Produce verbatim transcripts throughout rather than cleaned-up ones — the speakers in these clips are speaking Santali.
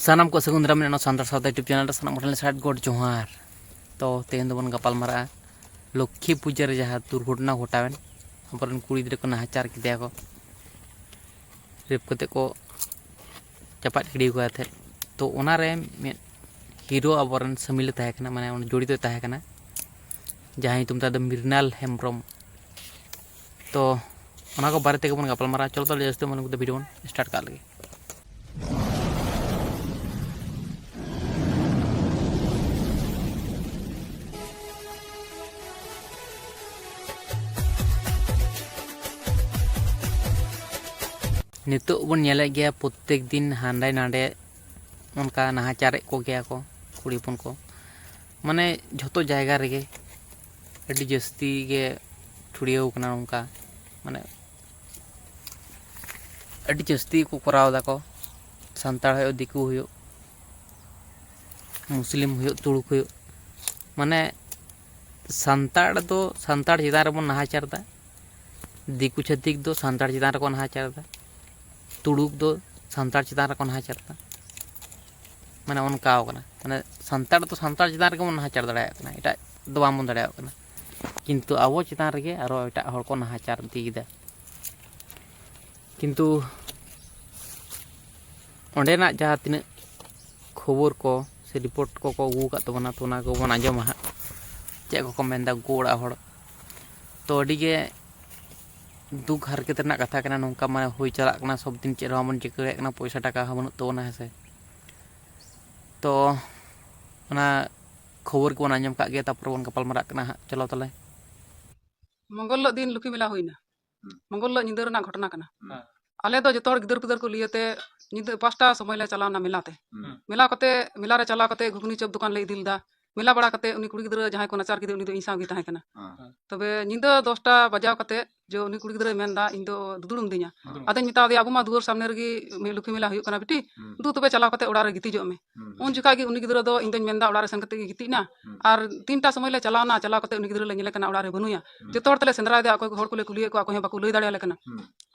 ᱥᱟᱱᱟᱢ ᱠᱚ ᱥᱟᱹᱜᱩᱱ ᱫᱟᱨᱟᱢ ᱢᱮᱱᱟᱜᱼᱟ ᱱᱚᱣᱟ ᱥᱟᱱᱛᱟᱲ ᱥᱟᱶᱛᱟ YouTube ᱪᱮᱱᱮᱞ ᱨᱮ᱾ ᱥᱟᱱᱟᱢ ᱠᱚᱴᱷᱮᱱ ᱥᱟᱭ ᱜᱚᱰ ᱡᱚᱦᱟᱨ᱾ ᱛᱚ ᱛᱮᱦᱮᱧ ᱫᱚᱵᱚᱱ ᱜᱟᱯᱟᱞ ᱢᱟᱨᱟᱜᱼᱟ ᱞᱚᱠᱠᱷᱤ ᱯᱩᱡᱟᱹ ᱨᱮ ᱡᱟᱦᱟᱸ ᱫᱩᱨᱜᱷᱚᱴᱚᱱᱟ ᱜᱷᱚᱴᱟᱣᱮᱱ, ᱟᱵᱚᱨᱮᱱ ᱠᱩᱲᱤ ᱜᱤᱫᱽᱨᱟᱹ ᱠᱚ ᱱᱟᱦᱟᱪᱟᱨ ᱠᱮᱫᱮᱭᱟ ᱠᱚ, ᱨᱮᱯ ᱠᱟᱛᱮ ᱠᱚ ᱪᱟᱯᱟᱫ ᱜᱤᱰᱤ ᱠᱟᱫᱮ ᱛᱟᱦᱮᱸᱫ᱾ ᱛᱚ ᱚᱱᱟᱨᱮ ᱢᱤᱫ ᱦᱤᱨᱳ ᱟᱵᱚᱨᱮᱱ ᱥᱟᱹᱢᱤᱞᱮ ᱛᱟᱦᱮᱸ ᱠᱟᱱᱟ, ᱢᱟᱱᱮ ᱩᱱᱤ ᱡᱚᱲᱤᱛᱚᱭ ᱛᱟᱦᱮᱸ ᱠᱟᱱᱟ, ᱡᱟᱦᱟᱸᱭ ᱧᱩᱛᱩᱢ ᱛᱟᱭ ᱫᱚ ᱢᱨᱤᱱᱟᱞ ᱦᱮᱢᱵᱨᱚᱢ᱾ ᱛᱚ ᱚᱱᱟ ᱠᱚ ᱵᱟᱨᱮ ᱛᱮᱜᱮ ᱵᱚᱱ ᱜᱟᱯᱟᱞ ᱢᱟᱨᱟᱣᱟ᱾ ᱪᱚᱞᱚ ᱛᱟᱦᱚᱞᱮ ᱡᱟᱹᱥᱛᱤ ᱵᱟᱝ ᱞᱟᱹᱭ ᱠᱟᱛᱮ ᱵᱷᱤᱰᱤᱭᱳ ᱵᱚᱱ ᱥᱴᱟᱨᱴ ᱠᱟᱜ ᱞᱮᱜᱮ᱾ ᱱᱤᱛᱚᱜ ᱵᱚᱱ ᱧᱮᱞᱮᱫ ᱜᱮᱭᱟ ᱯᱨᱚᱛᱮᱠ ᱫᱤᱱ ᱦᱟᱸᱰᱮ ᱱᱟᱰᱮ ᱚᱱᱠᱟ ᱱᱟᱦᱟᱪᱟᱨᱮᱫ ᱠᱚᱜᱮᱭᱟ ᱠᱚ ᱠᱩᱲᱤ ᱦᱚᱯᱚᱱ ᱠᱚ, ᱢᱟᱱᱮ ᱡᱷᱚᱛᱚ ᱡᱟᱭᱜᱟ ᱨᱮᱜᱮ ᱟᱹᱰᱤ ᱡᱟᱹᱥᱛᱤ ᱜᱮ ᱪᱷᱩᱲᱭᱟᱹᱣ ᱠᱟᱱᱟ ᱱᱚᱝᱠᱟ, ᱢᱟᱱᱮ ᱟᱹᱰᱤ ᱡᱟᱹᱥᱛᱤ ᱠᱚ ᱠᱚᱨᱟᱣ ᱫᱟᱠᱚ, ᱥᱟᱱᱛᱟᱲ ᱦᱩᱭᱩᱜ, ᱫᱤᱠᱩ ᱦᱩᱭᱩᱜ, ᱢᱩᱥᱞᱤᱢ ᱦᱩᱭᱩᱜ, ᱛᱩᱲᱩᱠ ᱦᱩᱭᱩᱜ, ᱢᱟᱱᱮ ᱥᱟᱱᱛᱟᱲ ᱫᱚ ᱥᱟᱱᱛᱟᱲ ᱪᱮᱛᱟᱱ ᱨᱮᱵᱚᱱ ᱱᱟᱦᱟᱪᱟᱨ ᱮᱫᱟ, ᱫᱤᱠᱩ ᱪᱷᱟᱹᱛᱤᱠ ᱫᱚ ᱥᱟᱱᱛᱟᱲ ᱪᱮᱛᱟᱱ ᱨᱮᱠᱚ ᱱᱟᱦᱟᱪᱟᱨ ᱮᱫᱟ, ᱛᱩᱲᱩᱠ ᱫᱚ ᱥᱟᱱᱛᱟᱲ ᱪᱮᱛᱟᱱ ᱨᱮᱠᱚ ᱱᱟᱦᱟᱪᱟᱨ ᱮᱫᱟ᱾ ᱢᱟᱱᱮ ᱚᱱᱠᱟᱣ ᱠᱟᱱᱟ, ᱢᱟᱱᱮ ᱥᱟᱱᱛᱟᱲ ᱫᱚ ᱥᱟᱱᱛᱟᱲ ᱪᱮᱛᱟᱱ ᱨᱮᱜᱮ ᱵᱚᱱ ᱱᱟᱦᱟᱪᱟᱨ ᱫᱟᱲᱮᱭᱟᱜ ᱠᱟᱱᱟ, ᱮᱴᱟᱜ ᱫᱚ ᱵᱟᱝ ᱵᱚᱱ ᱫᱟᱲᱮᱭᱟᱜ ᱠᱟᱱᱟ, ᱠᱤᱱᱛᱩ ᱟᱵᱚ ᱪᱮᱛᱟᱱ ᱨᱮᱜᱮ ᱟᱨᱚ ᱮᱴᱟᱜ ᱦᱚᱲ ᱠᱚ ᱱᱟᱦᱟᱪᱟᱨ ᱤᱫᱤᱭᱮᱫᱟ᱾ ᱠᱤᱱᱛᱩ ᱚᱸᱰᱮᱱᱟᱜ ᱡᱟᱦᱟᱸ ᱛᱤᱱᱟᱹᱜ ᱠᱷᱚᱵᱚᱨ ᱠᱚ ᱥᱮ ᱨᱤᱯᱳᱨᱴ ᱠᱚᱠᱚ ᱟᱹᱜᱩ ᱟᱠᱟᱫ ᱛᱟᱵᱚᱱᱟ, ᱛᱚ ᱚᱱᱟ ᱠᱚᱵᱚᱱ ᱟᱸᱡᱚᱢᱟ ᱦᱟᱸᱜ, ᱪᱮᱫ ᱠᱚᱠᱚ ᱢᱮᱱᱫᱟ ᱩᱱᱠᱩ ᱚᱲᱟᱜ ᱦᱚᱲ᱾ ᱛᱚ ᱟᱹᱰᱤᱜᱮ ᱫᱩᱠ ᱦᱟᱨᱠᱮᱛ ᱨᱮᱱᱟᱜ ᱠᱟᱛᱷᱟ ᱠᱟᱱᱟ, ᱱᱚᱝᱠᱟ ᱢᱟᱱᱮ ᱦᱩᱭ ᱪᱟᱞᱟᱜ ᱠᱟᱱᱟ, ᱥᱚᱵ ᱫᱤᱱ ᱪᱮᱫ ᱦᱚᱸ ᱵᱟᱵᱚᱱ ᱪᱤᱠᱟᱹ ᱫᱟᱲᱮᱭᱟᱜ ᱠᱟᱱᱟ, ᱯᱚᱭᱥᱟ ᱴᱟᱠᱟ ᱦᱚᱸ ᱵᱟᱹᱱᱩᱜ ᱛᱟᱵᱚᱱᱟ, ᱦᱮᱸ ᱥᱮ᱾ ᱛᱚ ᱚᱱᱟ ᱠᱷᱚᱵᱚᱨ ᱠᱚᱵᱚᱱ ᱟᱸᱡᱚᱢ ᱠᱟᱜ ᱜᱮᱭᱟ, ᱛᱟᱨᱯᱚᱨᱮ ᱵᱚᱱ ᱜᱟᱯᱟᱞ ᱢᱟᱨᱟᱜ ᱠᱟᱱᱟ ᱦᱟᱸᱜ᱾ ᱪᱚᱞᱚ ᱛᱟᱦᱚᱞᱮ᱾ ᱢᱚᱝᱜᱚᱞ ᱦᱤᱞᱳᱜ ᱫᱤᱱ ᱞᱚᱠᱠᱷᱤ ᱢᱮᱞᱟ ᱦᱩᱭᱱᱟ᱾ ᱦᱩᱸ᱾ ᱢᱚᱝᱜᱚᱞ ᱦᱤᱞᱳᱜ ᱧᱤᱫᱟᱹ ᱨᱮᱱᱟᱜ ᱜᱷᱚᱴᱚᱱᱟ ᱠᱟᱱᱟ᱾ ᱦᱩᱸ᱾ ᱟᱞᱮ ᱫᱚ ᱡᱚᱛᱚ ᱦᱚᱲ ᱜᱤᱫᱟᱹᱨ ᱯᱤᱫᱟᱹᱨ ᱠᱚ ᱞᱟᱹᱭ ᱟᱛᱮ ᱧᱤᱫᱟᱹ ᱯᱟᱸᱪᱴᱟ ᱥᱚᱢᱚᱭ ᱞᱮ ᱪᱟᱞᱟᱣ ᱮᱱᱟ ᱢᱮᱞᱟ ᱛᱮ᱾ ᱦᱩᱸ᱾ ᱢᱮᱞᱟ ᱠᱟᱛᱮ, ᱢᱮᱞᱟ ᱨᱮ ᱪᱟᱞᱟᱣ ᱠᱟᱛᱮ ᱜᱷᱩᱜᱽᱱᱤ ᱪᱚᱯ ᱫᱚᱠᱟᱱ ᱞᱮ ᱤᱫᱤ ᱞᱮᱫᱟ᱾ ᱢᱮᱞᱟ ᱵᱟᱲᱟ ᱠᱟᱛᱮ ᱩᱱᱤ ᱠᱩᱲᱤ ᱜᱤᱫᱽᱨᱟᱹ ᱡᱟᱦᱟᱸᱭ ᱠᱚ ᱱᱟᱪᱟᱨ ᱠᱮᱫᱮ, ᱩᱱᱤ ᱫᱚ ᱤᱧ ᱥᱟᱶ ᱜᱮ ᱛᱟᱦᱮᱸ ᱠᱟᱱᱟ᱾ ᱦᱮᱸ᱾ ᱛᱚᱵᱮ ᱧᱤᱫᱟᱹ ᱫᱚᱥᱴᱟ ᱵᱟᱡᱟᱣ ᱠᱟᱛᱮ ᱡᱮ ᱩᱱᱤ ᱠᱩᱲᱤ ᱜᱤᱫᱽᱨᱟᱹᱭ ᱢᱮᱱᱫᱟ, "ᱤᱧ ᱫᱚ ᱫᱩᱫᱩᱲᱩᱢ ᱫᱤᱧᱟ᱾" ᱫᱩᱫᱩᱲᱩᱢ᱾ ᱟᱫᱚᱧ ᱢᱮᱛᱟ ᱫᱮᱭᱟ, "ᱟᱵᱚ ᱢᱟ ᱫᱩᱣᱟᱹᱨ ᱥᱟᱢᱱᱮ ᱨᱮᱜᱮ ᱢᱤᱫ ᱞᱚᱠᱠᱷᱤ ᱢᱮᱞᱟ ᱦᱩᱭᱩᱜ ᱠᱟᱱᱟ ᱵᱤᱴᱤ, ᱦᱩᱸ᱾ ᱫᱩ ᱛᱚᱵᱮ ᱪᱟᱞᱟᱣ ᱠᱟᱛᱮ ᱚᱲᱟᱜ ᱨᱮ ᱜᱤᱛᱤᱡᱚᱜ ᱢᱮ᱾" ᱦᱩᱸ, ᱦᱩᱸ᱾ ᱩᱱ ᱡᱚᱠᱷᱟᱡ ᱜᱮ ᱩᱱᱤ ᱜᱤᱫᱽᱨᱟᱹ ᱫᱚ ᱤᱧ ᱫᱚᱧ ᱢᱮᱱᱫᱟ, "ᱚᱲᱟᱜ ᱨᱮ ᱥᱮᱱ ᱠᱟᱛᱮ ᱜᱮ ᱜᱤᱛᱤᱡ ᱱᱟ᱾" ᱦᱩᱸ᱾ ᱟᱨ ᱛᱤᱱᱴᱟ ᱥᱚᱢᱚᱭ ᱞᱮ ᱪᱟᱞᱟᱣ ᱱᱟ, ᱪᱟᱞᱟᱣ ᱠᱟᱛᱮ ᱩᱱᱤ ᱜᱤᱫᱽᱨᱟᱹ ᱞᱮ ᱧᱮᱞᱮ ᱠᱟᱱᱟ, ᱚᱲᱟᱜ ᱨᱮ ᱵᱟᱹᱱᱩᱭᱟ᱾ ᱦᱩᱸ᱾ ᱡᱚᱛᱚ ᱦᱚᱲ ᱛᱮᱞᱮ ᱥᱮᱸᱫᱽᱨᱟᱭᱮᱫᱟ, ᱚᱠᱚᱭ ᱠᱚ ᱦᱚᱲ ᱠᱚᱞᱮ ᱠᱩᱞᱤᱭᱮᱫ ᱠᱚᱣᱟ, ᱚᱠᱚᱭ ᱦᱚᱸ ᱵᱟᱠᱚ ᱞᱟᱹᱭ ᱫᱟᱲᱮᱭᱟᱞᱮ ᱠᱟᱱᱟ᱾ ᱦᱩᱸ᱾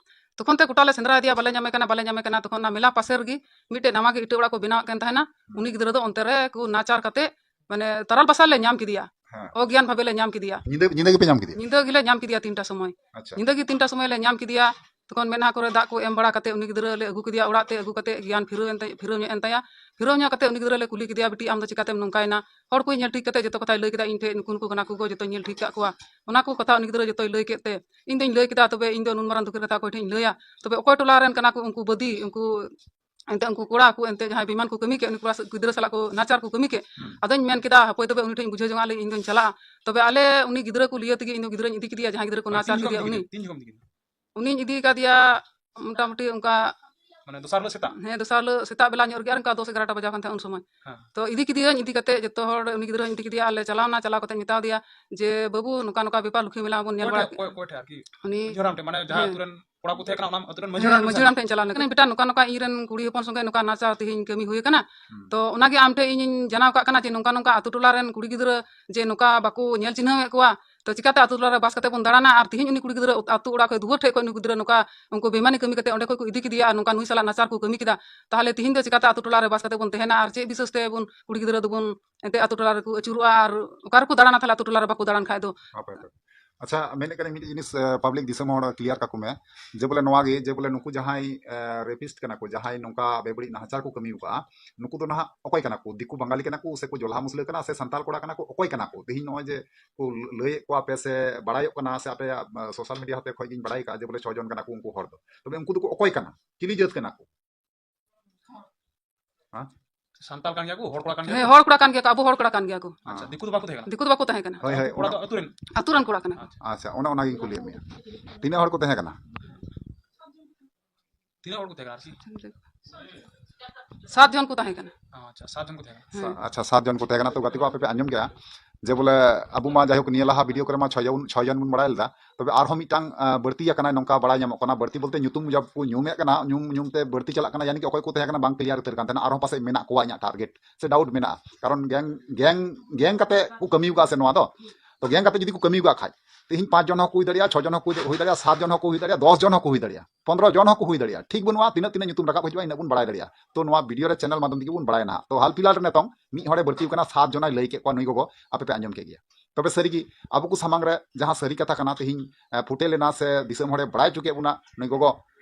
ᱛᱚᱠᱷᱚᱱ ᱛᱮ ᱜᱚᱴᱟ ᱞᱮ ᱥᱮᱸᱫᱽᱨᱟ ᱤᱫᱤᱭᱟ, ᱵᱟᱞᱮ ᱧᱟᱢᱮ ᱠᱟᱱᱟ, ᱵᱟᱞᱮ ᱧᱟᱢᱮ ᱠᱟᱱᱟ᱾ ᱛᱚᱠᱷᱚᱱ ᱚᱱᱟ ᱢᱮᱞᱟ ᱯᱟᱥᱮ ᱨᱮᱜᱮ ᱢᱤᱫᱴᱮᱡ ᱱᱟᱣᱟ ᱜᱮ ᱤᱴᱟᱹ ᱚᱲᱟᱜ ᱠᱚ ᱵᱮᱱᱟᱣᱮᱫ ᱠᱟᱱ ᱛᱟᱦᱮᱱᱟ᱾ ᱦᱩᱸ᱾ ᱩᱱᱤ ᱜᱤᱫᱽᱨᱟᱹ ᱫᱚ ᱚᱱᱛᱮ ᱨᱮ ᱠᱚ ᱱᱟᱪᱟᱨ ᱠᱟᱛᱮ, ᱢᱟᱱᱮ, ᱛᱟᱨᱟᱞ ᱵᱟᱥᱟ ᱞᱮ ᱧᱟᱢ ᱠᱮᱫᱮᱭᱟ᱾ ᱦᱮᱸ᱾ ᱚᱜᱽᱭᱟᱱ ᱵᱷᱟᱵᱮ ᱞᱮ ᱧᱟᱢ ᱠᱮᱫᱮᱭᱟ᱾ ᱧᱤᱫᱟᱹ, ᱧᱤᱫᱟᱹ ᱜᱮᱯᱮ ᱧᱟᱢ ᱠᱮᱫᱮᱭᱟ? ᱧᱤᱫᱟᱹ ᱜᱮᱞᱮ ᱧᱟᱢ ᱠᱮᱫᱮᱭᱟ, ᱛᱤᱱᱴᱟ ᱥᱚᱢᱚᱭ᱾ ᱟᱪᱪᱷᱟ᱾ ᱧᱤᱫᱟᱹ ᱜᱮ ᱛᱤᱱᱴᱟ ᱥᱚᱢᱚᱭ ᱞᱮ ᱧᱟᱢ ᱠᱮᱫᱮᱭᱟ᱾ ᱛᱚᱠᱷᱚᱱ ᱢᱮᱫᱦᱟ ᱠᱚᱨᱮ ᱫᱟᱜ ᱠᱚ ᱮᱢ ᱵᱟᱲᱟ ᱠᱟᱛᱮ ᱩᱱᱤ ᱜᱤᱫᱽᱨᱟᱹ ᱞᱮ ᱟᱹᱜᱩ ᱠᱮᱫᱮᱭᱟ ᱚᱲᱟᱜ ᱛᱮ, ᱟᱹᱜᱩ ᱠᱟᱛᱮ ᱜᱮᱭᱟᱱ ᱯᱷᱤᱨᱟᱹᱣ ᱮᱱ ᱛᱟᱭ-, ᱯᱷᱤᱨᱟᱹᱣ ᱧᱚᱜ ᱮᱱ ᱛᱟᱭᱟ᱾ ᱯᱷᱤᱨᱟᱹᱣ ᱧᱚᱜ ᱠᱟᱛᱮ ᱩᱱᱤ ᱜᱤᱫᱽᱨᱟᱹ ᱞᱮ ᱠᱩᱞᱤ ᱠᱮᱫᱮᱭᱟ, "ᱵᱤᱴᱤ, ᱟᱢ ᱫᱚ ᱪᱤᱠᱟᱛᱮᱢ ᱱᱚᱝᱠᱟᱭᱮᱱᱟ?" ᱦᱚᱲ ᱠᱚᱭ ᱧᱮᱞ ᱴᱷᱤᱠ ᱠᱟᱛᱮ ᱡᱚᱛᱚ ᱠᱟᱛᱷᱟᱭ ᱞᱟᱹᱭ ᱠᱮᱫᱟ ᱤᱧ ᱴᱷᱮᱡ, "ᱱᱩᱠᱩ ᱱᱩᱠᱩ ᱠᱟᱱᱟ ᱠᱚ ᱜᱚ, ᱡᱚᱛᱚᱧ ᱧᱮᱞ ᱴᱷᱤᱠ ᱠᱟᱜ ᱠᱚᱣᱟ᱾" ᱚᱱᱟ ᱠᱚ ᱠᱟᱛᱷᱟ ᱩᱱᱤ ᱜᱤᱫᱽᱨᱟᱹ ᱡᱚᱛᱚᱭ ᱞᱟᱹᱭ ᱠᱮᱫ ᱛᱮ, ᱤᱧ ᱫᱚᱧ ᱞᱟᱹᱭ ᱠᱮᱫᱟ, "ᱛᱚᱵᱮ ᱤᱧ ᱫᱚ ᱱᱩᱱ ᱢᱟᱨᱟᱝ ᱫᱩᱠᱷ ᱨᱮ ᱛᱟᱦᱮᱸ ᱚᱠᱚᱭ ᱴᱷᱮᱡ ᱤᱧ ᱞᱟᱹᱭᱟ?" ᱛᱚᱵᱮ ᱚᱠᱚᱭ ᱴᱚᱞᱟ ᱨᱮᱱ ᱠᱟᱱᱟ ᱠᱚ ᱩᱱᱠᱩ ᱵᱟᱹᱫᱤ, ᱩᱱᱠᱩ ᱮᱱᱛᱮ ᱩᱱᱠᱩ ᱠᱚᱲᱟ ᱠᱚ ᱮᱱᱛᱮ ᱡᱟᱦᱟᱸᱭ ᱵᱮᱢᱟᱱ ᱠᱚ ᱠᱟᱹᱢᱤ ᱠᱮᱫ, ᱩᱱᱤ ᱠᱚᱲᱟ ᱥᱮ ᱜᱤᱫᱽᱨᱟᱹ ᱥᱟᱞᱟᱜ ᱠᱚ ᱱᱟᱪᱟᱨ ᱠᱚ ᱠᱟᱹᱢᱤ ᱠᱮᱫ᱾ ᱦᱩᱸ᱾ ᱟᱫᱚᱧ ᱢᱮᱱ ᱠᱮᱫᱟ, "ᱦᱟᱯᱳᱭ ᱛᱚᱵᱮ ᱩᱱᱤ ᱴᱷᱮᱡ ᱤᱧ ᱵᱩᱡᱷᱟᱹᱣ ᱡᱚᱝᱟ, ᱟᱞᱮ ᱤᱧ ᱫᱚᱧ ᱪᱟᱞᱟᱜᱼᱟ᱾" ᱛᱚᱵᱮ ᱟᱞᱮ ᱩᱱᱤ ᱜᱤᱫᱽᱨᱟᱹ ᱠᱚ ᱞᱤᱭᱟᱹ ᱛᱮᱜᱮ ᱤᱧ ᱫᱚ ᱜᱤᱫᱽᱨᱟᱹᱧ ᱤᱫᱤ ᱠᱮᱫᱮᱭᱟ, ᱡᱟᱦᱟᱸᱭ ᱜᱤᱫᱽᱨᱟᱹ ᱠᱚ ᱢᱟᱱᱮ ᱱᱟᱪᱟᱨ ᱛᱤᱱ ᱡᱚᱠᱷᱚᱱ ᱠᱮᱫᱮᱭᱟ ᱤᱫᱤ ᱩᱱᱤ᱾ ᱠᱮᱫᱮᱭᱟ? ᱛᱤᱱ ᱡᱚᱠᱷᱚᱱ ᱤᱫᱤ ᱠᱮᱫᱮᱭᱟ? ᱩᱱᱤᱧ ᱤᱫᱤ ᱠᱟᱫᱮᱭᱟ ᱢᱚᱴᱟᱢᱩᱴᱤ ᱚᱱᱠᱟ ᱢᱟᱱᱮ ᱫᱚᱥᱟᱨ ᱦᱤᱞᱳᱜ ᱥᱮᱛᱟᱜ? ᱦᱮᱸ, ᱫᱚᱥᱟᱨ ᱦᱤᱞᱳᱜ ᱥᱮᱛᱟᱜ ᱵᱮᱞᱟ ᱧᱚᱜ ᱨᱮᱜᱮ, ᱟᱨ ᱚᱱᱠᱟ ᱫᱚᱥ ᱮᱜᱟᱨᱚᱴᱟ ᱵᱟᱡᱟᱣ ᱠᱟᱱ ᱛᱟᱦᱮᱸᱫ ᱩᱱ ᱥᱚᱢᱚᱭ᱾ ᱦᱮᱸ᱾ ᱛᱚ ᱤᱫᱤ ᱠᱮᱫᱮᱭᱟᱹᱧ, ᱤᱫᱤ ᱠᱟᱛᱮ ᱡᱚᱛᱚ ᱦᱚᱲ ᱩᱱᱤ ᱜᱤᱫᱽᱨᱟᱹᱧ ᱤᱫᱤ ᱠᱮᱫᱮᱭᱟ, ᱟᱨ ᱞᱮ ᱪᱟᱞᱟᱣ ᱮᱱᱟ, ᱪᱟᱞᱟᱣ ᱠᱟᱛᱮ ᱢᱮᱛᱟ ᱫᱮᱭᱟ ᱡᱮ, "ᱵᱟᱹᱵᱩ, ᱱᱚᱝᱠᱟ ᱱᱚᱝᱠᱟ ᱵᱮᱯᱟᱨ ᱞᱩᱠᱷᱤ ᱢᱮᱞᱟ ᱵᱚᱱ ᱧᱮᱞ ᱚᱠᱚᱭ ᱵᱟᱲᱟ ᱴᱷᱮᱡ, ᱠᱮᱫ᱾" ᱚᱠᱚᱭ, ᱚᱠᱚᱭ ᱴᱷᱮᱡ ᱟᱨᱠᱤ? ᱩᱱᱤ ᱢᱟᱹᱡᱷᱤ ᱦᱟᱲᱟᱢ ᱴᱷᱮᱡ, ᱢᱟᱱᱮ ᱡᱟᱦᱟᱸ ᱦᱮᱸ᱾ ᱟᱹᱛᱩ ᱨᱮᱱ ᱠᱚᱲᱟ ᱠᱚ ᱛᱟᱦᱮᱸ ᱠᱟᱱᱟ, ᱚᱱᱟ ᱟᱹᱛᱩ ᱨᱮᱱ ᱢᱟᱹᱡᱷᱤ ᱦᱮᱸ, ᱦᱟᱲᱟᱢ ᱴᱷᱮᱱ ᱢᱟᱹᱡᱷᱤ ᱥᱮᱱ? ᱦᱟᱲᱟᱢ ᱴᱷᱮᱱ ᱪᱟᱞᱟᱣ ᱞᱮᱱᱟ᱾ "ᱵᱮᱴᱟ, ᱱᱚᱝᱠᱟ ᱱᱚᱝᱠᱟ ᱤᱧ ᱨᱮᱱ ᱠᱩᱲᱤ ᱦᱚᱯᱚᱱ ᱥᱚᱸᱜᱮ ᱱᱚᱝᱠᱟ ᱱᱟᱦᱟᱪᱟᱨ ᱛᱮᱦᱮᱧ ᱠᱟᱹᱢᱤ ᱦᱩᱭ ᱟᱠᱟᱱᱟ᱾ ᱦᱩᱸ᱾ ᱛᱚ ᱚᱱᱟᱜᱮ ᱟᱢ ᱴᱷᱮᱡ ᱤᱧᱤᱧ ᱡᱟᱱᱟᱣ ᱠᱟᱜ ᱠᱟᱱᱟ ᱡᱮ ᱱᱚᱝᱠᱟ ᱱᱚᱝᱠᱟ ᱟᱹᱛᱩ ᱴᱚᱞᱟ ᱨᱮᱱ ᱠᱩᱲᱤ ᱜᱤᱫᱽᱨᱟᱹ ᱡᱮ ᱱᱚᱝᱠᱟ ᱵᱟᱠᱚ ᱧᱮᱞ ᱪᱤᱱᱦᱟᱹᱣᱮᱫ ᱠᱚᱣᱟ, ᱛᱚ ᱪᱤᱠᱟᱛᱮ ᱟᱹᱛᱩ ᱴᱚᱞᱟ ᱨᱮ ᱵᱟᱥ ᱠᱟᱛᱮ ᱵᱚᱱ ᱫᱟᱬᱟᱱᱟ? ᱟᱨ ᱛᱮᱦᱮᱧ ᱩᱱᱤ ᱠᱩᱲᱤ ᱜᱤᱫᱽᱨᱟᱹ ᱟᱹᱛᱩ ᱚᱲᱟᱜ ᱠᱷᱚᱡ ᱫᱩᱣᱟᱹᱨ ᱴᱷᱮᱡ ᱠᱷᱚᱡ ᱩᱱᱤ ᱜᱤᱫᱽᱨᱟᱹ ᱱᱚᱝᱠᱟ ᱩᱱᱠᱩ ᱵᱮᱢᱟᱱᱤ ᱠᱟᱹᱢᱤ ᱠᱟᱛᱮ ᱚᱸᱰᱮ ᱠᱷᱚᱡ ᱠᱚ ᱤᱫᱤ ᱠᱮᱫᱮᱭᱟ ᱟᱨ ᱱᱚᱝᱠᱟ ᱱᱩᱭ ᱥᱟᱞᱟᱜ ᱱᱟᱪᱟᱨ ᱠᱚ ᱠᱟᱹᱢᱤ ᱠᱮᱫᱟ, ᱛᱟᱦᱞᱮ ᱛᱮᱦᱮᱧ ᱫᱚ ᱪᱤᱠᱟᱛᱮ ᱟᱹᱛᱩ ᱴᱚᱞᱟ ᱨᱮ ᱵᱟᱥ ᱠᱟᱛᱮ ᱵᱚᱱ ᱛᱟᱦᱮᱱᱟ? ᱟᱨ ᱪᱮᱫ ᱵᱤᱥᱮᱥ ᱛᱮ ᱵᱚᱱ ᱠᱩᱲᱤ ᱜᱤᱫᱽᱨᱟᱹ ᱫᱚᱵᱚᱱ ᱮᱱᱛᱮ ᱟᱹᱛᱩ ᱴᱚᱞᱟ ᱨᱮᱠᱚ ᱟᱹᱪᱩᱨᱚᱜᱼᱟ ᱟᱨ ᱚᱠᱟ ᱨᱮᱠᱚ ᱫᱟᱬᱟᱱᱟ ᱛᱟᱦᱞᱮ ᱟᱹᱛᱩ ᱴᱚᱞᱟ ᱨᱮ ᱵᱟᱠᱚ ᱫᱟᱬᱟᱱ ᱠᱷᱟᱡ ᱫᱚ?" ᱦᱟᱯᱮ, ᱦᱟᱯᱮ᱾ ᱟᱪᱪᱷᱟ, ᱢᱮᱱᱮᱫ ᱠᱟᱹᱱᱟᱹᱧ ᱢᱤᱫᱴᱤᱡ ᱡᱤᱱᱤᱥ, ᱮ, ᱯᱟᱵᱽᱞᱤᱠ ᱫᱤᱥᱚᱢ ᱦᱚᱲ ᱠᱞᱤᱭᱟᱨ ᱠᱟᱠᱚ ᱢᱮ, ᱡᱮ ᱵᱚᱞᱮ ᱱᱚᱣᱟ ᱜᱮ, ᱡᱮ ᱵᱚᱞᱮ ᱱᱩᱠᱩ ᱡᱟᱦᱟᱸᱭ, ᱮ, ᱨᱮᱯᱤᱥᱴ ᱠᱟᱱᱟ ᱠᱚ, ᱡᱟᱦᱟᱸᱭ ᱱᱚᱝᱠᱟ ᱵᱮᱵᱟᱹᱲᱤᱡ ᱱᱟᱦᱟᱪᱟᱨ ᱠᱚ ᱠᱟᱹᱢᱤ ᱟᱠᱟᱫᱼᱟ, ᱱᱩᱠᱩ ᱫᱚ ᱱᱟᱦᱟᱜ ᱚᱠᱚᱭ ᱠᱟᱱᱟ ᱠᱚ? ᱫᱤᱠᱩ ᱵᱟᱝᱜᱟᱞᱤ ᱠᱟᱱᱟ ᱠᱚ ᱥᱮ ᱠᱚ ᱡᱚᱞᱦᱟ ᱢᱩᱥᱞᱟᱹ ᱠᱟᱱᱟ ᱥᱮ ᱥᱟᱱᱛᱟᱲ ᱠᱚᱲᱟ ᱠᱟᱱᱟ ᱠᱚ? ᱚᱠᱚᱭ ᱠᱟᱱᱟ ᱠᱚ? ᱛᱮᱦᱮᱧ ᱱᱚᱜᱼᱚᱭ ᱡᱮ ᱠᱚ ᱞᱟᱹᱭᱮᱫ ᱠᱚᱣᱟ ᱯᱮ ᱥᱮ ᱵᱟᱲᱟᱭᱚᱜ ᱠᱟᱱᱟ ᱥᱮ ᱟᱯᱮᱭᱟᱜ, ᱮ, ᱥᱳᱥᱟᱞ ᱢᱤᱰᱤᱭᱟ ᱦᱚᱛᱮ ᱠᱷᱚᱡ ᱜᱤᱧ ᱵᱟᱲᱟᱭ ᱠᱟᱜᱼᱟ ᱡᱮ ᱵᱚᱞᱮ ᱪᱷᱚ ᱡᱚᱱ ᱠᱟᱱᱟ ᱠᱚ ᱩᱱᱠᱩ ᱦᱚᱲ ᱫᱚ, ᱛᱚᱵᱮ ᱩᱱᱠᱩ ᱫᱚᱠᱚ ᱚᱠᱚᱭ ᱠᱟᱱᱟ? ᱪᱤᱞᱤ ᱡᱟᱹᱛ ᱠᱟᱱᱟ ᱠᱚ? ᱦᱮᱸ? ᱥᱟᱱᱛᱟᱲ ᱠᱟᱱ ᱜᱮᱭᱟ ᱠᱚ, ᱦᱚᱲ ᱠᱚᱲᱟ ᱠᱟᱱ ᱜᱮᱭᱟ ᱦᱮᱸ, ᱠᱚ? ᱦᱚᱲ ᱠᱚᱲᱟ ᱠᱟᱱ ᱜᱮᱭᱟ ᱠᱚ, ᱟᱵᱚ ᱦᱚᱲ ᱠᱚᱲᱟ ᱠᱟᱱ ᱜᱮᱭᱟ ᱠᱚ᱾ ᱟᱪᱪᱷᱟ, ᱫᱤᱠᱩ ᱫᱚ ᱵᱟᱠᱚ ᱛᱟᱦᱮᱸ ᱠᱟᱱᱟ? ᱫᱤᱠᱩ ᱫᱚ ᱵᱟᱠᱚ ᱛᱟᱦᱮᱸ ᱠᱟᱱᱟ᱾ ᱦᱳᱭ, ᱦᱳᱭ, ᱠᱚᱲᱟ ᱫᱚ ᱚᱱᱟ ᱟᱹᱛᱩ ᱨᱮᱱ? ᱟᱹᱛᱩ ᱨᱮᱱ ᱠᱚᱲᱟ ᱠᱟᱱᱟ᱾ ᱟᱪᱪᱷᱟ᱾ ᱟᱪᱪᱷᱟ, ᱚᱱᱮ ᱚᱱᱟᱜᱤᱧ ᱠᱩᱞᱤᱭᱮᱫ ᱢᱮᱭᱟ᱾ ᱛᱤᱱᱟᱹᱜ ᱦᱚᱲ ᱠᱚ ᱛᱟᱦᱮᱸ ᱠᱟᱱᱟ? ᱛᱤᱱᱟᱹᱜ ᱦᱚᱲ ᱠᱚ ᱛᱟᱦᱮᱸ ᱠᱟᱱᱟ ᱟᱨᱠᱤ? ᱥᱟᱛ ᱡᱚᱱ ᱠᱚ ᱛᱟᱦᱮᱸ ᱠᱟᱱᱟ᱾ ᱟᱪᱪᱷᱟ, ᱥᱟᱛ ᱡᱚᱱ ᱠᱚ ᱛᱟᱦᱮᱸ ᱠᱟᱱᱟ᱾ ᱥᱟ-, ᱦᱮᱸ᱾ ᱟᱪᱪᱷᱟ, ᱥᱟᱛ ᱡᱚᱱ ᱠᱚ ᱛᱟᱦᱮᱸ ᱠᱟᱱᱟ᱾ ᱛᱚ ᱜᱟᱛᱮ ᱠᱚ, ᱟᱯᱮ ᱯᱮ ᱟᱸᱡᱚᱢ ᱠᱮᱜᱼᱟ ᱡᱮ ᱵᱚᱞᱮ ᱟᱵᱚ ᱢᱟ ᱡᱟᱭᱦᱳᱠ ᱱᱤᱭᱟᱹ ᱞᱟᱦᱟ ᱵᱷᱤᱰᱤᱭᱳ ᱠᱚᱨᱮ ᱢᱟ ᱪᱷᱚᱭ ᱡᱚᱱ, ᱪᱷᱚᱭ ᱡᱚᱱ ᱵᱚᱱ ᱵᱟᱲᱟᱭ ᱞᱮᱫᱟ, ᱛᱚᱵᱮ ᱟᱨᱦᱚᱸ ᱢᱤᱫᱴᱟᱝ, ᱟ, ᱵᱟᱹᱲᱛᱤ ᱟᱠᱟᱱᱟ, ᱱᱚᱝᱠᱟ ᱵᱟᱲᱟᱭ ᱧᱟᱢᱚᱜ ᱠᱟᱱᱟ᱾ ᱵᱟᱹᱲᱛᱤ ᱵᱚᱞᱛᱮ ᱧᱩᱛᱩᱢ ᱡᱚᱵ ᱠᱚ ᱧᱩᱢᱮᱫ ᱠᱟᱱᱟ, ᱧᱩᱢ ᱧᱩᱢ ᱛᱮ ᱵᱟᱹᱲᱛᱤ ᱪᱟᱞᱟᱜ ᱠᱟᱱᱟ, ᱭᱟᱱᱤ ᱠᱤ ᱚᱠᱚᱭ ᱠᱚ ᱛᱟᱦᱮᱸ ᱠᱟᱱᱟ ᱵᱟᱝ ᱠᱞᱤᱭᱟᱨ ᱩᱛᱟᱹᱨ ᱠᱟᱱ ᱛᱟᱦᱮᱱᱟ, ᱟᱨᱦᱚᱸ ᱯᱟᱥᱮᱡ ᱢᱮᱱᱟᱜ ᱠᱚᱣᱟ ᱤᱧᱟᱹᱜ ᱴᱟᱨᱜᱮᱴ ᱥᱮ ᱰᱟᱣᱩᱴ ᱢᱮᱱᱟᱜᱼᱟ, ᱠᱟᱨᱚᱱ ᱜᱮᱝ, ᱜᱮᱝ, ᱜᱮᱝ ᱠᱟᱛᱮ ᱠᱚ ᱠᱟᱹᱢᱤ ᱟᱠᱟᱫᱼᱟ ᱥᱮ ᱱᱚᱣᱟ ᱫᱚ᱾ ᱛᱚ ᱜᱮᱝ ᱠᱟᱛᱮ ᱡᱩᱫᱤ ᱠᱚ ᱠᱟᱹᱢᱤ ᱠᱟᱜ ᱠᱷᱟᱡ, ᱛᱮᱦᱮᱧ ᱯᱟᱸᱪ ᱡᱚᱱ ᱦᱚᱸᱠᱚ ᱦᱩᱭ ᱫᱟᱲᱮᱭᱟᱜᱼᱟ, ᱪᱷᱚ ᱡᱚᱱ ᱦᱚᱸᱠᱚ ᱦᱩᱭ ᱫᱟᱲᱮᱭᱟᱜᱼᱟ, ᱥᱟᱛ ᱡᱚᱱ ᱦᱚᱸᱠᱚ ᱦᱩᱭ ᱫᱟᱲᱮᱭᱟᱜᱼᱟ, ᱫᱚᱥ ᱡᱚᱱ ᱦᱚᱸᱠᱚ ᱦᱩᱭ ᱫᱟᱲᱮᱭᱟᱜᱼᱟ᱾ ᱴᱷᱤᱠ ᱵᱟᱹᱱᱩᱜᱼᱟ, ᱛᱤᱱᱟᱹᱜ ᱛᱤᱱᱟᱹᱜ ᱧᱩᱛᱩᱢ ᱨᱟᱠᱟᱵ ᱦᱤᱡᱩᱜᱼᱟ, ᱤᱱᱟᱹᱜ ᱵᱚᱱ ᱵᱟᱲᱟᱭ ᱫᱟᱲᱮᱭᱟᱜᱼᱟ᱾ ᱛᱚ ᱱᱚᱣᱟ ᱵᱷᱤᱰᱤᱭᱳ ᱨᱮ ᱪᱮᱱᱮᱞ ᱢᱟᱫᱽᱫᱷᱚᱢ ᱛᱮᱜᱮ ᱵᱚᱱ ᱵᱟᱲᱟᱭᱟ ᱱᱟᱦᱟᱜ᱾ ᱛᱚ ᱦᱟᱞ ᱯᱷᱤᱞᱦᱟᱞ ᱨᱮ ᱱᱤᱛᱚᱝ ᱢᱤᱫ ᱦᱚᱲᱮ ᱵᱟᱹᱲᱛᱤ ᱟᱠᱟᱱᱟ, ᱥᱟᱛ ᱡᱚᱱᱟᱭ ᱞᱟᱹᱭ ᱠᱮᱫ ᱠᱚᱣᱟ ᱱᱩᱭ ᱜᱚᱜᱚ, ᱟᱯᱮ ᱯᱮ ᱟᱸᱡᱚᱢ ᱠᱮᱫ ᱜᱮᱭᱟ᱾ ᱛᱚᱵᱮ ᱥᱟᱹᱨᱤᱜᱮ ᱟᱵᱚ ᱠᱚ ᱥᱟᱢᱟᱝ ᱨᱮ ᱡᱟᱦᱟᱸ ᱥᱟᱹᱨᱤ ᱠᱟᱛᱷᱟ ᱠᱟᱱᱟ, ᱛᱮᱦᱮᱧ, ᱮ, ᱯᱷᱩᱴᱮ ᱞᱮᱱᱟ ᱥᱮ ᱫᱤᱥᱚᱢ ᱦᱚᱲᱮ ᱵᱟᱲᱟᱭ ᱦᱚᱪᱚ ᱠᱮᱫ ᱵᱚᱱᱟ ᱱᱩᱭ ᱜᱚᱜᱚ,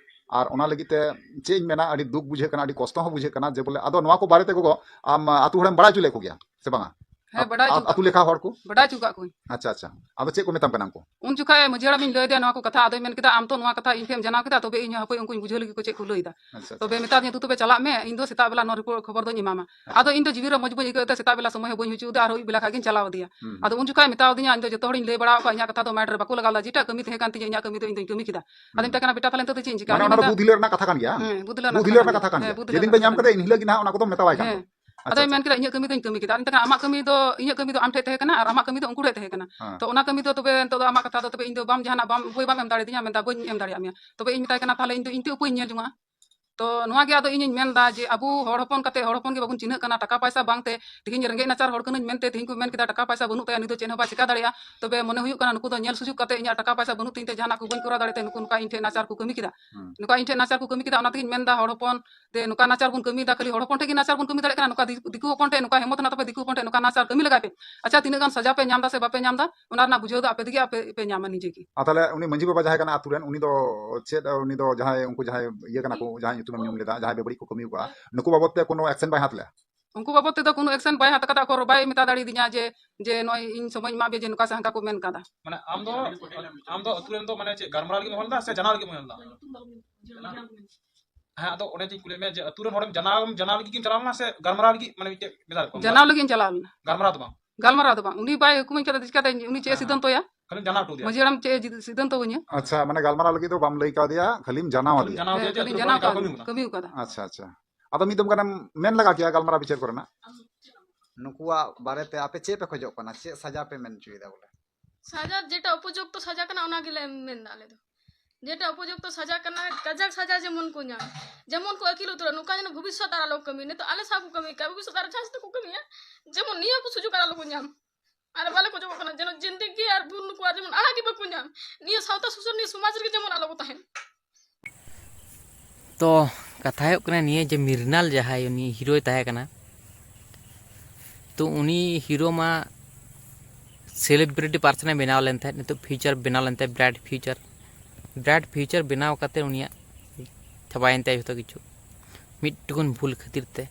ᱟᱨ ᱚᱱᱟ ᱞᱟᱹᱜᱤᱫ ᱛᱮ ᱪᱮᱫ ᱤᱧ ᱢᱮᱱᱟ, ᱟᱹᱰᱤ ᱫᱩᱠ ᱵᱩᱡᱷᱟᱹᱜ ᱠᱟᱱᱟ, ᱟᱹᱰᱤ ᱠᱚᱥᱴᱚ ᱦᱚᱸ ᱵᱩᱡᱷᱟᱹᱜ ᱠᱟᱱᱟ ᱡᱮ ᱵᱚᱞᱮ ᱟᱫᱚ ᱱᱚᱣᱟ ᱠᱚ ᱵᱟᱨᱮᱛᱮ ᱜᱚᱜᱚ ᱟᱢ, ᱟ, ᱟᱹᱛᱩ ᱦᱚᱲᱮᱢ ᱵᱟᱲᱟᱭ ᱦᱚᱪᱚ ᱞᱮᱫ ᱠᱚᱜᱮᱭᱟ ᱥᱮ ᱵᱟᱝᱟ? ᱦᱮᱸ, ᱵᱟᱲᱟᱭ ᱦᱚᱪᱚ ᱟᱹᱛᱩ ᱠᱟᱜ ᱞᱮᱠᱷᱟ ᱦᱚᱲ ᱠᱚ? ᱵᱟᱲᱟᱭ ᱦᱚᱪᱚ ᱠᱟᱜ ᱠᱚᱣᱟᱧ᱾ ᱟᱪᱪᱷᱟ, ᱟᱪᱪᱷᱟ᱾ ᱟᱫᱚ ᱪᱮᱫ ᱠᱚ ᱢᱮᱛᱟᱢ ᱠᱟᱱᱟ ᱩᱱᱠᱩ? ᱩᱱ ᱡᱚᱠᱷᱟᱡ ᱢᱟᱹᱡᱷᱤ ᱦᱟᱲᱟᱢᱤᱧ ᱞᱟᱹᱭ ᱟᱫᱮᱭᱟ ᱱᱚᱣᱟ ᱠᱚ ᱠᱟᱛᱷᱟ, ᱟᱫᱚᱭ ᱢᱮᱱ ᱠᱮᱫᱟ, "ᱟᱢ ᱛᱚ ᱱᱚᱣᱟ ᱠᱟᱛᱷᱟ ᱤᱧ ᱴᱷᱮᱱ ᱮᱢ ᱡᱟᱱᱟᱣ ᱠᱮᱫᱟ, ᱛᱚᱵᱮ ᱤᱧ ᱦᱚᱸ ᱦᱟᱯᱳᱭ ᱩᱱᱠᱩᱧ ᱵᱩᱡᱷᱟᱹᱣ ᱞᱟᱹᱜᱤᱫ ᱠᱚ ᱪᱮᱫ ᱠᱚ ᱞᱟᱹᱭ ᱮᱫᱟ᱾" ᱟᱪᱪᱷᱟ, ᱟᱪᱪᱷᱟ᱾ ᱛᱚᱵᱮ ᱢᱮᱛᱟ ᱫᱤᱧᱟ, "ᱫᱩ ᱛᱚᱵᱮ ᱪᱟᱞᱟᱜ ᱢᱮ, ᱤᱧ ᱫᱚ ᱥᱮᱛᱟᱜ ᱵᱮᱞᱟ ᱱᱚᱣᱟ ᱨᱤᱯᱳᱨᱴ ᱠᱷᱚᱵᱚᱨ ᱫᱚᱧ ᱮᱢᱟᱢᱟ᱾" ᱟᱪᱪᱷᱟ᱾ ᱟᱫᱚ ᱤᱧ ᱫᱚ ᱡᱤᱣᱤ ᱨᱮ ᱢᱚᱡᱽ ᱵᱟᱹᱧ ᱟᱹᱭᱠᱟᱹᱣ ᱛᱮ ᱥᱮᱛᱟᱜ ᱵᱮᱞᱟ ᱥᱚᱢᱚᱭ ᱦᱚᱸ ᱵᱟᱹᱧ ᱦᱩᱭ ᱦᱚᱪᱚ ᱟᱫᱮᱭᱟ, ᱟᱨ ᱟᱹᱭᱩᱵ ᱵᱮᱞᱟ ᱠᱷᱟᱡ ᱜᱤᱧ ᱪᱟᱞᱟᱣ ᱟᱫᱮᱭᱟ᱾ ᱦᱩᱸ᱾ ᱟᱫᱚ ᱩᱱ ᱡᱚᱠᱷᱟᱡ ᱢᱮᱛᱟᱣ ᱫᱤᱧᱟ, ᱤᱧ ᱫᱚ ᱡᱚᱛᱚ ᱦᱚᱲᱤᱧ ᱞᱟᱹᱭ ᱵᱟᱲᱟ ᱟᱠᱟᱫ ᱠᱚᱣᱟ, ᱤᱧᱟᱹᱜ ᱠᱟᱛᱷᱟ ᱫᱚ mind ᱨᱮ ᱵᱟᱠᱚ ᱞᱟᱜᱟᱣ ᱞᱮᱫᱟ, ᱡᱮᱴᱟ ᱠᱟᱹᱢᱤ ᱛᱟᱦᱮᱸ ᱠᱟᱱ ᱛᱤᱧᱟ ᱤᱧᱟᱹᱜ ᱠᱟᱹᱢᱤ ᱫᱚ ᱤᱧ ᱫᱚᱧ ᱠᱟᱹᱢᱤ ᱠᱮᱫᱟ᱾ ᱦᱩᱸ᱾ ᱟᱫᱚᱧ ᱢᱮᱛᱟᱭ ᱠᱟᱱᱟ, "ᱵᱮᱴᱟ, ᱛᱟᱦᱞᱮ ᱱᱤᱛᱚᱜ ᱫᱚ ᱪᱮᱫ ᱤᱧ ᱪᱤᱠᱟᱹᱭᱟ?" ᱢᱟᱱᱮ ᱚᱱᱟ ᱫᱚ ᱢᱮᱱᱫᱟ, ᱵᱩᱫᱷ ᱦᱤᱞᱟᱹ ᱨᱮᱱᱟᱜ ᱠᱟᱛᱷᱟ ᱠᱟᱱ ᱜᱮᱭᱟ? ᱦᱮᱸ, ᱵᱩᱫᱷ ᱦᱤᱞᱟᱹ ᱨᱮᱱᱟᱜ ᱵᱩᱫᱷ ᱦᱤᱞᱟᱹ ᱠᱟᱛᱷᱟ ᱨᱮᱱᱟᱜ ᱠᱟᱱ ᱠᱟᱛᱷᱟ ᱜᱮᱭᱟ᱾ ᱠᱟᱱ ᱜᱮᱭᱟ᱾ ᱡᱮᱫᱤᱱ ᱯᱮ ᱧᱟᱢ ᱠᱟᱫᱟ, ᱤᱱ ᱦᱤᱞᱳᱜ ᱜᱮ ᱱᱟᱦᱟᱜ ᱚᱱᱟ ᱠᱚᱫᱚ ᱢᱮᱛᱟᱣᱟᱭ ᱠᱟᱱᱟ᱾ ᱦᱮᱸ᱾ ᱟᱫᱚᱭ ᱟᱪᱪᱷᱟ, ᱢᱮᱱ ᱟᱪᱪᱷᱟ᱾ ᱠᱮᱫᱟ, "ᱤᱧᱟᱹᱜ ᱠᱟᱹᱢᱤ ᱫᱚᱧ ᱠᱟᱹᱢᱤ ᱠᱮᱫᱟ᱾" ᱟᱫᱚᱧ ᱢᱮᱛᱟᱭ ᱠᱟᱱᱟ, "ᱟᱢᱟᱜ ᱠᱟᱹᱢᱤ ᱫᱚ ᱤᱧᱟᱹᱜ ᱠᱟᱹᱢᱤ ᱫᱚ ᱟᱢ ᱴᱷᱮᱡ ᱛᱟᱦᱮᱸ ᱠᱟᱱᱟ ᱟᱨ ᱟᱢᱟᱜ ᱠᱟᱹᱢᱤ ᱫᱚ ᱩᱱᱠᱩ ᱴᱷᱮᱡ ᱛᱟᱦᱮᱸ ᱠᱟᱱᱟ᱾ ᱦᱮᱸ᱾ ᱛᱚ, ᱚᱱᱟ ᱠᱟᱹᱢᱤ ᱫᱚ ᱛᱚᱵᱮ ᱱᱤᱛᱚᱜ ᱫᱚ ᱟᱢᱟᱜ ᱠᱟᱛᱷᱟ ᱫᱚ ᱛᱚᱵᱮ ᱤᱧ ᱫᱚ ᱵᱟᱢ ᱡᱟᱦᱟᱱᱟᱜ ᱵᱟᱢ, ᱩᱯᱟᱹᱭ ᱵᱟᱢ ᱮᱢ ᱫᱟᱲᱮᱭᱟᱫᱤᱧᱟ, ᱢᱮᱱᱫᱟ, ᱵᱟᱹᱧ ᱮᱢ ᱫᱟᱲᱮᱭᱟᱜ ᱢᱮᱭᱟ᱾ ᱛᱚᱵᱮ ᱤᱧ ᱢᱮᱛᱟᱭ ᱠᱟᱱᱟ, ᱛᱟᱦᱞᱮ ᱤᱧ ᱫᱚ ᱤᱧ ᱛᱮ ᱩᱯᱟᱹᱭᱤᱧ ᱧᱮᱞ ᱡᱚᱝᱟ᱾ ᱛᱚ, ᱱᱚᱣᱟ ᱜᱮ ᱟᱫᱚ ᱤᱧᱤᱧ ᱢᱮᱱᱫᱟ ᱡᱮ ᱟᱵᱚ ᱦᱚᱲ ᱦᱚᱯᱚᱱ ᱠᱟᱛᱮ ᱦᱚᱲ ᱦᱚᱯᱚᱱ ᱜᱮ ᱵᱟᱵᱚᱱ ᱪᱤᱱᱦᱟᱹᱜ ᱠᱟᱱᱟ, ᱴᱟᱠᱟ ᱯᱟᱭᱥᱟ ᱵᱟᱝᱛᱮ ᱛᱮᱦᱮᱧ ᱨᱮᱸᱜᱮᱡ ᱱᱟᱪᱟᱨ ᱦᱚᱲ ᱠᱟᱹᱱᱟᱹᱧ ᱢᱮᱱᱛᱮ ᱛᱮᱦᱮᱧ ᱠᱚ ᱢᱮᱱ ᱠᱮᱫᱟ, ᱴᱟᱠᱟ ᱯᱟᱭᱥᱟ ᱵᱟᱹᱱᱩᱜ ᱛᱟᱭᱟ, ᱱᱩᱭ ᱫᱚ ᱪᱮᱫ ᱦᱚᱸ ᱵᱟᱭ ᱪᱤᱠᱟ ᱫᱟᱲᱮᱭᱟᱜᱼᱟ᱾ ᱛᱚᱵᱮ ᱢᱚᱱᱮ ᱦᱩᱭᱩᱜ ᱠᱟᱱᱟ, ᱱᱩᱠᱩ ᱫᱚ ᱧᱮᱞ ᱥᱩᱡᱩᱜ ᱠᱟᱛᱮ ᱤᱧᱟᱹᱜ ᱴᱟᱠᱟ ᱯᱟᱭᱥᱟ ᱵᱟᱹᱱᱩᱜ ᱛᱤᱧ ᱛᱮ ᱡᱟᱦᱟᱱᱟᱜ ᱠᱚ ᱵᱟᱹᱧ ᱠᱚᱨᱟᱣ ᱫᱟᱲᱮᱭᱟᱜ ᱛᱮ ᱱᱩᱠᱩ ᱱᱚᱝᱠᱟ ᱤᱧ ᱴᱷᱮᱱ ᱱᱟᱪᱟᱨ ᱠᱚ ᱠᱟᱹᱢᱤ ᱠᱮᱫᱟ᱾ ᱦᱩᱸ᱾ ᱱᱚᱝᱠᱟ ᱤᱧ ᱴᱷᱮᱱ ᱱᱟᱪᱟᱨ ᱠᱚ ᱠᱟᱹᱢᱤ ᱠᱮᱫᱟ, ᱚᱱᱟᱛᱮᱜᱤᱧ ᱢᱮᱱᱫᱟ, ᱦᱚᱲ ᱦᱚᱯᱚᱱ ᱛᱮ ᱱᱚᱝᱠᱟ ᱱᱟᱪᱟᱨ ᱵᱚᱱ ᱠᱟᱹᱢᱤᱭᱮᱫᱟ, ᱠᱷᱟᱹᱞᱤ ᱦᱚᱲ ᱦᱚᱯᱚᱱ ᱴᱷᱮᱱ ᱜᱮ ᱱᱟᱪᱟᱨ ᱵᱚᱱ ᱠᱟᱹᱢᱤ ᱫᱟᱲᱮᱭᱟᱜ ᱠᱟᱱᱟ, ᱱᱚᱝᱠᱟ ᱫᱤᱠᱩ, ᱫᱤᱠᱩ ᱦᱚᱯᱚᱱ ᱴᱷᱮᱱ ᱱᱚᱝᱠᱟ ᱦᱮᱢᱚᱛ ᱦᱮᱱᱟᱜ ᱛᱟᱯᱮ, ᱫᱤᱠᱩ ᱦᱚᱯᱚᱱ ᱴᱷᱮᱱ ᱱᱚᱝᱠᱟ ᱱᱟᱪᱟᱨ ᱠᱟᱹᱢᱤ ᱞᱟᱜᱟᱭ ᱯᱮ᱾ ᱟᱪᱪᱷᱟ, ᱛᱤᱱᱟᱹᱜ ᱜᱟᱱ ᱥᱟᱡᱟ ᱯᱮ ᱧᱟᱢ ᱫᱟ ᱥᱮ ᱵᱟᱯᱮ ᱧᱟᱢ ᱫᱟ, ᱚᱱᱟ ᱨᱮᱱᱟᱜ ᱵᱩᱡᱷᱟᱹᱣ ᱫᱚ ᱟᱯᱮ ᱛᱮᱜᱮ ᱟᱯᱮ ᱯᱮ ᱧᱟᱢᱟ ᱱᱤᱡᱮ ᱜᱮ᱾ ᱟᱨ ᱛᱟᱦᱞᱮ ᱩᱱᱤ ᱢᱟᱹᱡᱷᱤ ᱵᱟᱵᱟ ᱡᱟᱦᱟᱸᱭ ᱠᱟᱱᱟ ᱟᱛᱩ ᱨᱮᱱ, ᱩᱱᱤ ᱫᱚ ᱪᱮᱫ, ᱩᱱᱤ ᱫᱚ ᱡᱟᱦᱟᱸᱭ, ᱩᱱᱠᱩ ᱡᱟᱦᱟᱸᱭ ᱤᱭᱟᱹ ᱠᱟᱱᱟ ᱠᱚ, ᱡᱟᱦᱟᱸᱭ ᱧᱩᱛᱩᱢᱮᱢ ᱧᱩᱢ ᱞᱮᱫᱟ, ᱡᱟᱦᱟᱸᱭ ᱵᱮᱵᱟᱹᱲᱤᱡ ᱠᱚ ᱠᱟᱹᱢᱤ ᱠᱟᱜᱼᱟ, ᱱᱩᱠᱩ ᱵᱟᱵᱚᱫ ᱛᱮ ᱠᱳᱱᱳ action ᱵᱟᱭ ᱦᱟᱛᱟᱣ ᱞᱮᱫᱟ? ᱩᱱᱠᱩ ᱵᱟᱵᱚᱫ ᱛᱮᱫᱚ ᱠᱳᱱᱳ action ᱵᱟᱭ ᱦᱟᱛᱟᱣ ᱠᱟᱫᱟ, ᱚᱠᱚᱨ ᱵᱟᱭ ᱢᱮᱛᱟ ᱫᱟᱲᱮᱭᱟᱫᱤᱧᱟ ᱡᱮ, ᱡᱮ ᱱᱚᱜᱼᱚᱭ ᱤᱧ ᱥᱚᱢᱚᱭ ᱮᱢᱟ ᱯᱮᱭᱟ ᱡᱮ ᱱᱚᱝᱠᱟ ᱥᱮ ᱦᱟᱱᱠᱟ ᱠᱚ ᱢᱮᱱ ᱠᱟᱫᱟ᱾ ᱢᱟᱱᱮ ᱟᱢ ᱫᱚ, ᱟᱢ ᱫᱚ ᱟᱹᱛᱩ ᱨᱮᱱ ᱫᱚ ᱢᱟᱱᱮ ᱪᱮᱫ ᱜᱟᱞᱢᱟᱨᱟᱣ ᱞᱟᱹᱜᱤᱫ ᱮᱢ ᱦᱚᱦᱚ ᱞᱮᱫᱟ ᱥᱮ ᱡᱟᱱᱟᱣ ᱞᱟᱹᱜᱤᱫ ᱮᱢ ᱦᱚᱦᱚ ᱞᱮᱫᱟ? ᱦᱮᱸ, ᱟᱫᱚ ᱚᱸᱰᱮ ᱪᱮᱫ ᱤᱧ ᱠᱩᱞᱤᱭᱮᱫ ᱢᱮᱭᱟ ᱡᱮ ᱟᱹᱛᱩ ᱨᱮᱱ ᱦᱚᱲᱮᱢ ᱡᱟᱱᱟᱣ, ᱡᱟᱱᱟᱣ ᱞᱟᱹᱜᱤᱫ ᱜᱮᱢ ᱪᱟᱞᱟᱣ ᱞᱮᱱᱟ ᱥᱮ ᱜᱟᱞᱢᱟᱨᱟᱣ ᱞᱟᱹᱜᱤᱫ, ᱢᱟᱱᱮ ᱢᱤᱫᱴᱮᱡ ᱵᱷᱮᱫᱟᱨ ᱠᱚ? ᱡᱟᱱᱟᱣ ᱞᱟᱹᱜᱤᱫ ᱤᱧ ᱪᱟᱞᱟᱣ ᱞᱮᱱᱟ᱾ ᱜᱟᱞᱢᱟᱨᱟᱣ ᱫᱚ ᱵᱟᱝ? ᱜᱟᱞᱢᱟᱨᱟᱣ ᱫᱚ ᱵᱟᱝ᱾ ᱩᱱᱤ ᱵᱟᱭ ᱦᱩᱠᱩᱢᱟᱹᱧ ᱠᱟᱱᱟ, ᱪᱤᱠᱟᱹᱛᱮ ᱩᱱᱤ ᱪᱮᱫ ᱮ ᱦᱮᱸ, ᱦᱮᱸ᱾ ᱥᱤᱫᱽᱫᱷᱟᱱᱛᱚᱭᱟ? ᱠᱷᱟᱹᱞᱤᱢ ᱡᱟᱱᱟᱣ ᱦᱚᱴᱚ ᱟᱫᱮᱭᱟ? ᱢᱟᱹᱡᱷᱤ ᱦᱟᱲᱟᱢ ᱪᱮᱫ ᱮ ᱡᱤᱫ-, ᱥᱤᱫᱽᱫᱷᱟᱱᱛᱚ ᱟᱹᱧᱟ? ᱟᱪᱪᱷᱟ, ᱢᱟᱱᱮ ᱜᱟᱞᱢᱟᱨᱟᱣ ᱞᱟᱹᱜᱤᱫ ᱫᱚ ᱵᱟᱢ ᱞᱟᱹᱭ ᱠᱟᱣᱫᱮᱭᱟ, ᱠᱷᱟᱹᱞᱤᱢ ᱡᱟᱱᱟᱣ ᱦᱮᱸ, ᱟᱫᱮᱭᱟ ᱠᱷᱟᱹᱞᱤᱧ ᱡᱮ ᱡᱟᱱᱟᱣ ᱟᱹᱛᱩ ᱨᱮ ᱠᱟᱣᱫᱮᱭᱟ, ᱱᱚᱝᱠᱟ ᱠᱟᱹᱢᱤ ᱠᱟᱱᱟ? ᱠᱟᱹᱢᱤ ᱠᱟᱫᱟ᱾ ᱟᱪᱪᱷᱟ, ᱟᱪᱪᱷᱟ᱾ ᱟᱫᱚ ᱢᱤᱫ ᱫᱚᱢ ᱜᱟᱱᱮᱢ ᱢᱮᱱ ᱞᱟᱜᱟ ᱠᱮᱭᱟ ᱜᱟᱞᱢᱟᱨᱟᱣ ᱵᱤᱪᱟᱹᱨ ᱠᱚᱨᱮᱱᱟᱜ? ᱱᱩᱠᱩᱣᱟᱜ ᱵᱟᱨᱮᱛᱮ ᱟᱯᱮ ᱪᱮᱫ ᱯᱮ ᱠᱷᱚᱡᱚᱜ ᱠᱟᱱᱟ? ᱪᱮᱫ ᱥᱟᱡᱟ ᱯᱮ ᱢᱮᱱ ᱦᱚᱪᱚᱭᱮᱫᱟ ᱵᱚᱞᱮ? ᱥᱟᱡᱟ ᱡᱮᱴᱟ ᱩᱯᱚᱡᱩᱠᱛᱚ ᱥᱟᱡᱟ ᱠᱟᱱᱟ, ᱚᱱᱟ ᱜᱮᱞᱮ ᱢᱮᱱᱫᱟ ᱟᱞᱮ ᱫᱚ᱾ ᱡᱮᱴᱟ ᱩᱯᱚᱡᱩᱠᱛᱚ ᱥᱟᱡᱟ ᱠᱟᱱᱟ, ᱠᱟᱡᱟᱠ ᱥᱟᱡᱟ ᱡᱮᱢᱚᱱ ᱠᱚ ᱧᱟᱢ, ᱡᱮᱢᱚᱱ ᱠᱚ ᱟᱹᱠᱤᱞ ᱩᱛᱟᱹᱨᱚᱜ, ᱱᱚᱝᱠᱟ ᱡᱮᱱᱚ ᱵᱷᱚᱵᱤᱥᱥᱚᱛ ᱟᱨ ᱟᱞᱚ ᱠᱚ ᱠᱟᱹᱢᱤ᱾ ᱱᱤᱛᱚᱜ ᱟᱞᱮ ᱥᱟᱶ ᱠᱚ ᱠᱟᱹᱢᱤ ᱠᱟᱱᱟ, ᱵᱷᱚᱵᱤᱥᱥᱚᱛ ᱟᱨ ᱡᱟᱦᱟᱸ ᱥᱟᱛᱮ ᱠᱚ ᱠᱟᱹᱢᱤᱭᱟ, ᱡᱮᱢᱚᱱ ᱱᱤᱭᱟᱹ ᱠᱚ ᱥᱩᱡᱳᱜᱽ ᱟᱨ ᱟᱞᱚ ᱠᱚ ᱧᱟᱢ᱾ ᱟᱨ ᱵᱟᱞᱮ ᱠᱷᱚᱡᱚᱜ ᱠᱟᱱᱟ ᱡᱮᱱᱚ ᱡᱤᱱᱫᱮᱜᱤ ᱟᱨ ᱵᱷᱩᱞ ᱱᱩᱠᱩ ᱟᱨ ᱡᱮᱢᱚᱱ ᱟᱲᱟᱜ ᱜᱮ ᱵᱟᱠᱚ ᱧᱟᱢ᱾ ᱱᱤᱭᱟᱹ ᱥᱟᱶᱛᱟ ᱥᱩᱥᱟᱹᱨ ᱱᱤᱭᱟᱹ ᱥᱚᱢᱟᱡᱽ ᱨᱮᱜᱮ ᱡᱮᱢᱚᱱ ᱟᱞᱚ ᱠᱚ ᱛᱟᱦᱮᱱ᱾ ᱛᱚ ᱠᱟᱛᱷᱟ ᱦᱩᱭᱩᱜ ᱠᱟᱱᱟ ᱱᱤᱭᱟᱹ ᱡᱮ ᱢᱨᱤᱱᱟᱞ ᱡᱟᱦᱟᱸᱭ ᱩᱱᱤ ᱦᱤᱨᱳᱭ ᱛᱟᱦᱮᱸ ᱠᱟᱱᱟ, ᱛᱚ ᱩᱱᱤ ᱦᱤᱨᱳ ᱢᱟ ᱥᱮᱞᱤᱵᱨᱤᱴᱤ ᱯᱟᱨᱥᱚᱱᱮ ᱵᱮᱱᱟᱣ ᱞᱮᱱ ᱛᱟᱦᱮᱸᱫ, ᱱᱤᱛᱚᱜ ᱯᱷᱤᱭᱩᱪᱟᱨ ᱵᱮᱱᱟᱣ ᱞᱮᱱ ᱛᱟᱭ, ᱵᱨᱟᱭᱤᱴ ᱯᱷᱤᱭᱩᱪᱟᱨ᱾ ᱵᱨᱟᱭᱤᱴ ᱯᱷᱤᱭᱩᱪᱟᱨ ᱵᱮᱱᱟᱣ ᱠᱟᱛᱮ ᱩᱱᱤᱭᱟᱜ ᱪᱟᱵᱟᱭᱮᱱ ᱛᱟᱭᱟ ᱡᱷᱚᱛᱚ ᱠᱤᱪᱷᱩ ᱢᱤᱫ ᱴᱩᱠᱩᱱ ᱵᱷᱩᱞ ᱠᱷᱟᱹᱛᱤᱨ ᱛᱮ᱾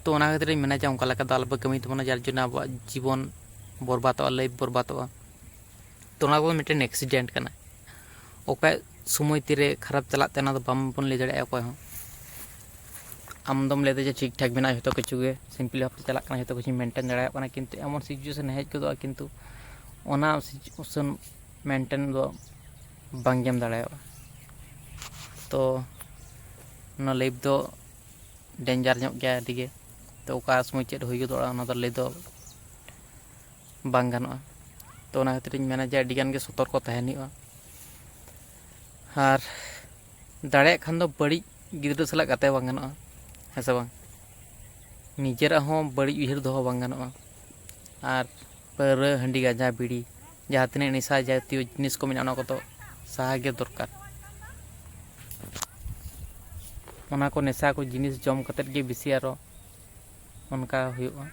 ᱛᱚ ᱚᱱᱟ ᱠᱷᱟᱹᱛᱤᱨ ᱤᱧ ᱢᱮᱱᱟ ᱡᱮ ᱚᱱᱠᱟ ᱞᱮᱠᱟ ᱫᱚ ᱟᱞᱚᱯᱮ ᱠᱟᱹᱢᱤ ᱛᱟᱵᱚᱱᱟ, ᱡᱟᱨ ᱡᱚᱱᱱᱚ ᱟᱵᱚᱣᱟᱜ ᱡᱤᱵᱚᱱ ᱵᱚᱨᱵᱟᱫᱚᱜᱼᱟ, ᱞᱟᱭᱤᱯᱷ ᱵᱚᱨᱵᱟᱫᱚᱜᱼᱟ᱾ ᱛᱚ ᱚᱱᱟ ᱠᱚᱫᱚ ᱢᱤᱫᱴᱮᱱ ᱮᱠᱥᱤᱰᱮᱱᱴ ᱠᱟᱱᱟ᱾ ᱚᱠᱟ ᱥᱚᱢᱚᱭ ᱛᱤᱨᱮ ᱠᱷᱟᱨᱟᱯ ᱪᱟᱞᱟᱜ ᱛᱮ ᱚᱱᱟ ᱫᱚ ᱵᱟᱵᱚᱱ ᱞᱟᱹᱭ ᱫᱟᱲᱮᱭᱟᱜᱼᱟ ᱚᱠᱚᱭ ᱦᱚᱸ᱾ ᱟᱢ ᱫᱚᱢ ᱞᱟᱹᱭᱫᱟ ᱡᱮ ᱴᱷᱤᱠ ᱴᱷᱟᱠ ᱢᱮᱱᱟᱜᱼᱟ ᱡᱷᱚᱛᱚ ᱠᱤᱪᱷᱩ ᱜᱮ, ᱥᱤᱢᱯᱞᱤ ᱵᱷᱟᱵᱛᱮ ᱪᱟᱞᱟᱜ ᱠᱟᱱᱟ, ᱡᱷᱚᱛᱚ ᱠᱤᱪᱷᱩᱧ ᱢᱮᱱᱴᱮᱱ ᱫᱟᱲᱮᱭᱟᱜ ᱠᱟᱱᱟ, ᱠᱤᱱᱛᱩ ᱮᱢᱚᱱ ᱥᱤᱪᱩᱭᱮᱥᱚᱱ ᱦᱮᱡ ᱜᱚᱫᱚᱜᱼᱟ ᱠᱤᱱᱛᱩ ᱚᱱᱟ ᱥᱤᱪᱩᱭᱮᱥᱚᱱ ᱢᱮᱱᱴᱮᱱ ᱫᱚ ᱵᱟᱝ ᱜᱮᱢ ᱫᱟᱲᱮᱭᱟᱜᱼᱟ᱾ ᱛᱚ ᱚᱱᱟ ᱞᱟᱭᱤᱯᱷ ᱫᱚ ᱰᱮᱧᱡᱟᱨ ᱧᱚᱜ ᱜᱮᱭᱟ ᱟᱹᱰᱤ ᱜᱮ᱾ ᱛᱚ ᱚᱠᱟ ᱥᱚᱢᱚᱭ ᱪᱮᱫ ᱦᱩᱭ ᱜᱚᱫᱚᱜᱼᱟ ᱚᱱᱟ ᱫᱚ ᱞᱟᱹᱭ ᱫᱚ ᱵᱟᱝ ᱜᱟᱱᱚᱜᱼᱟ᱾ ᱛᱚ ᱚᱱᱟ ᱠᱷᱟᱹᱛᱤᱨ ᱤᱧ ᱢᱮᱱᱟ ᱡᱮ ᱟᱹᱰᱤ ᱜᱟᱱ ᱜᱮ ᱥᱚᱛᱚᱨᱠᱚ ᱛᱟᱦᱮᱱ ᱦᱩᱭᱩᱜᱼᱟ᱾ ᱟᱨ ᱫᱟᱲᱮᱭᱟᱜ ᱠᱷᱟᱱ ᱫᱚ ᱵᱟᱹᱲᱤᱡ ᱜᱤᱫᱽᱨᱟᱹ ᱥᱟᱞᱟᱜ ᱜᱟᱛᱮ ᱵᱟᱝ ᱜᱟᱱᱚᱜᱼᱟ, ᱦᱮᱸ ᱥᱮ ᱵᱟᱝ? ᱱᱤᱡᱮᱨᱟᱜ ᱦᱚᱸ ᱵᱟᱹᱲᱤᱡ ᱩᱭᱦᱟᱹᱨ ᱫᱚᱦᱚ ᱵᱟᱝ ᱜᱟᱱᱚᱜᱼᱟ᱾ ᱟᱨ ᱯᱟᱹᱣᱨᱟᱹ, ᱦᱟᱺᱰᱤ, ᱜᱟᱸᱡᱟ, ᱵᱤᱲᱤ, ᱡᱟᱦᱟᱸ ᱛᱤᱱᱟᱹᱜ ᱱᱮᱥᱟ ᱡᱟᱛᱤᱭᱚ ᱡᱤᱱᱤᱥ ᱠᱚ ᱢᱮᱱᱟᱜᱼᱟ, ᱚᱱᱟ ᱠᱚᱫᱚ ᱥᱟᱦᱟ ᱜᱮ ᱫᱚᱨᱠᱟᱨ᱾ ᱚᱱᱟ ᱠᱚ ᱱᱮᱥᱟ ᱠᱚ ᱡᱤᱱᱤᱥ ᱡᱚᱢ ᱠᱟᱛᱮᱫ ᱜᱮ ᱵᱮᱥᱤ ᱟᱨᱚ ᱚᱱᱠᱟ ᱦᱩᱭᱩᱜᱼᱟ᱾